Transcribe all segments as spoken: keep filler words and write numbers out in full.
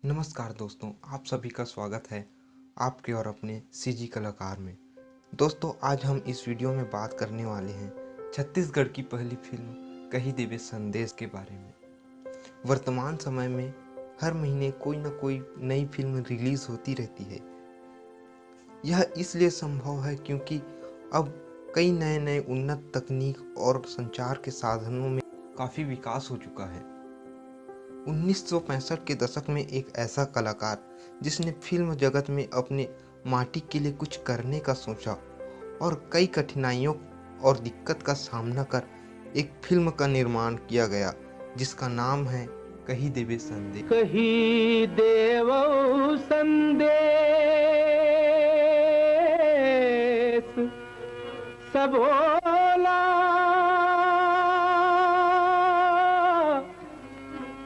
नमस्कार दोस्तों, आप सभी का स्वागत है आपके और अपने सीजी कलाकार में। दोस्तों, आज हम इस वीडियो में बात करने वाले हैं छत्तीसगढ़ की पहली फिल्म कही देवे संदेश के बारे में। वर्तमान समय में हर महीने कोई ना कोई नई फिल्म रिलीज होती रहती है। यह इसलिए संभव है क्योंकि अब कई नए नए उन्नत तकनीक और संचार के साधनों में काफ़ी विकास हो चुका है। उन्नीस सौ पैंसठ के दशक में एक ऐसा कलाकार जिसने फिल्म जगत में अपने माटी के लिए कुछ करने का सोचा और कई कठिनाइयों और दिक्कत का सामना कर एक फिल्म का निर्माण किया गया, जिसका नाम है कही देवे संदेश। कही देवो संदेश सबोला,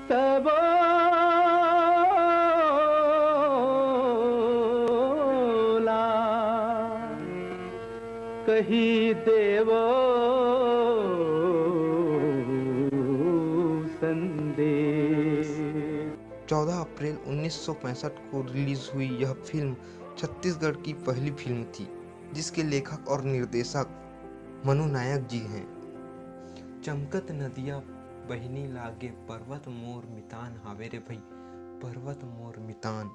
सबोला कही देवो संदेश। चौदह अप्रैल उन्नीस सौ पैंसठ को रिलीज हुई यह फिल्म छत्तीसगढ़ की पहली फिल्म थी, जिसके लेखक और निर्देशक मनु नायक जी हैं। चमकत नदिया बहिनी लागे, पर्वत मोर मितान हावे रे भई, पर्वत मोर मितान।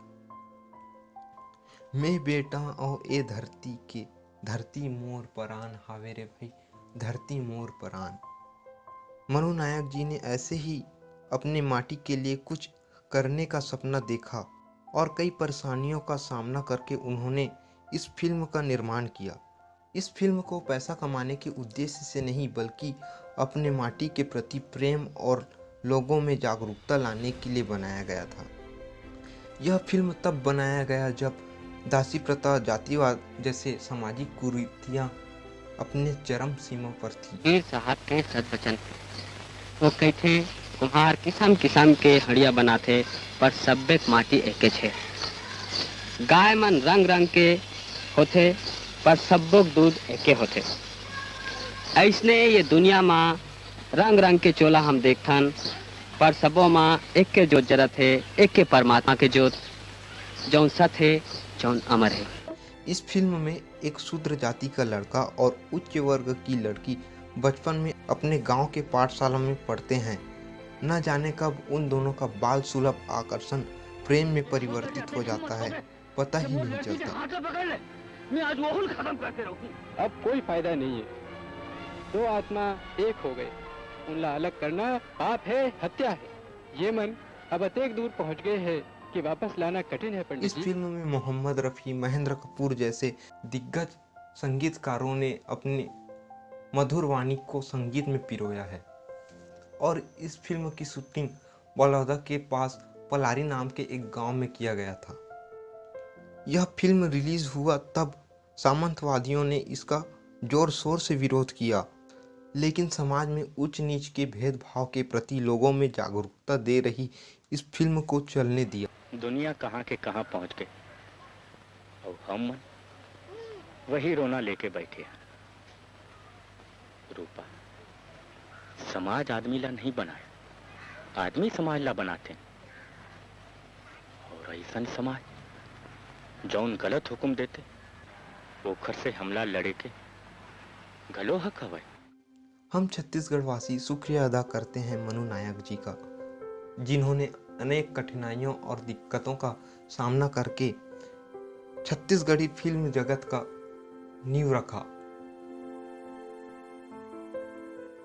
मैं बेटा औ ए धरती के, धरती मोर परान हावे रे भई, धरती मोर परान। मनु नायक जी ने ऐसे ही अपने माटी के लिए कुछ करने का सपना देखा और कई परेशानियों का सामना करके उन्होंने इस फिल्म का निर्माण किया। इस फिल्म को पैसा कमाने के उद्देश्य से नहीं, बल्कि अपने माटी के प्रति प्रेम और लोगों में जागरूकता लाने के लिए बनाया गया था। यह फिल्म तब बनाया गया जब दासी प्रथा, जातिवाद जैसे सामाजिक कुरीतियां अपने चरम सीमा पर थी। पीर साहब के सदवचन। वो कहिथे, कुम्हार किसम किसम के हड़िया बनाथे, पर सब्बे के माटी एकेच हे। गाय मन रंग रंग के होथे, पर सब्बो के दूध एके होथे। अइसने ये दुनिया मा रंग रंग के चोला हम देखथन, पर सबो मा एके जोत जरत हे, एके परमात्मा के जोत, जौन सत हे, जौन अमर हे। इस फिल्म में एक शूद्र जाति का लड़का और उच्च वर्ग की लड़की बचपन में अपने गांव के पाठशाला में पढ़ते हैं। न जाने कब उन दोनों का बाल सुलभ आकर्षण प्रेम में परिवर्तित हो जाता है, पता ही नहीं चलता। हाथ पकड़ ले, मैं आज वहू खत्म करके रहूं। अब कोई फायदा नहीं है। दो आत्मा एक हो गए, उनला अलग करना पाप है, हत्या है। ये मन अब अतेक दूर पहुंच गए हैं कि वापस लाना कठिन है पंडित इस जी। फिल्म में मोहम्मद रफ़ी, महेंद्र कपूर जैसे दिग्गज संगीतकारों ने अपनी मधुर वाणी को संगीत में पिरोया है और इस फिल्म की शूटिंग बलौदा के पास पलारी नाम के एक गांव में किया गया था। यह फिल्म रिलीज हुआ तब सामंतवादियों ने इसका जोर शोर से विरोध किया, लेकिन समाज में ऊंच नीच के भेदभाव के प्रति लोगों में जागरूकता दे रही इस फिल्म को चलने दिया। दुनिया कहाँ के कहाँ पहुँच गए और हम मन वही रोना लेके बैठे हैं। रूपा, समाज आदमी ला नहीं बनाए, आदमी समाज ला बनाते। और ऐसन समाज जौन गलत हुक्म देते, ओखर से हमला लड़े के घलो हक हवय। हम छत्तीसगढ़ वासी शुक्रिया अदा करते हैं मनु नायक जी का, जिन्होंने अनेक कठिनाइयों और दिक्कतों का सामना करके छत्तीसगढ़ी फिल्म जगत का नींव रखा।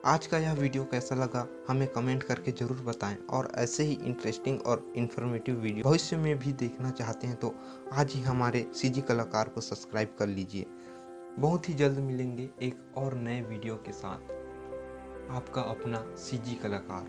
आज का यह वीडियो कैसा लगा, हमें कमेंट करके ज़रूर बताएं और ऐसे ही इंटरेस्टिंग और इन्फॉर्मेटिव वीडियो भविष्य में भी देखना चाहते हैं तो आज ही हमारे सीजी कलाकार को सब्सक्राइब कर लीजिए। बहुत ही जल्द मिलेंगे एक और नए वीडियो के साथ। आपका अपना सीजी कलाकार।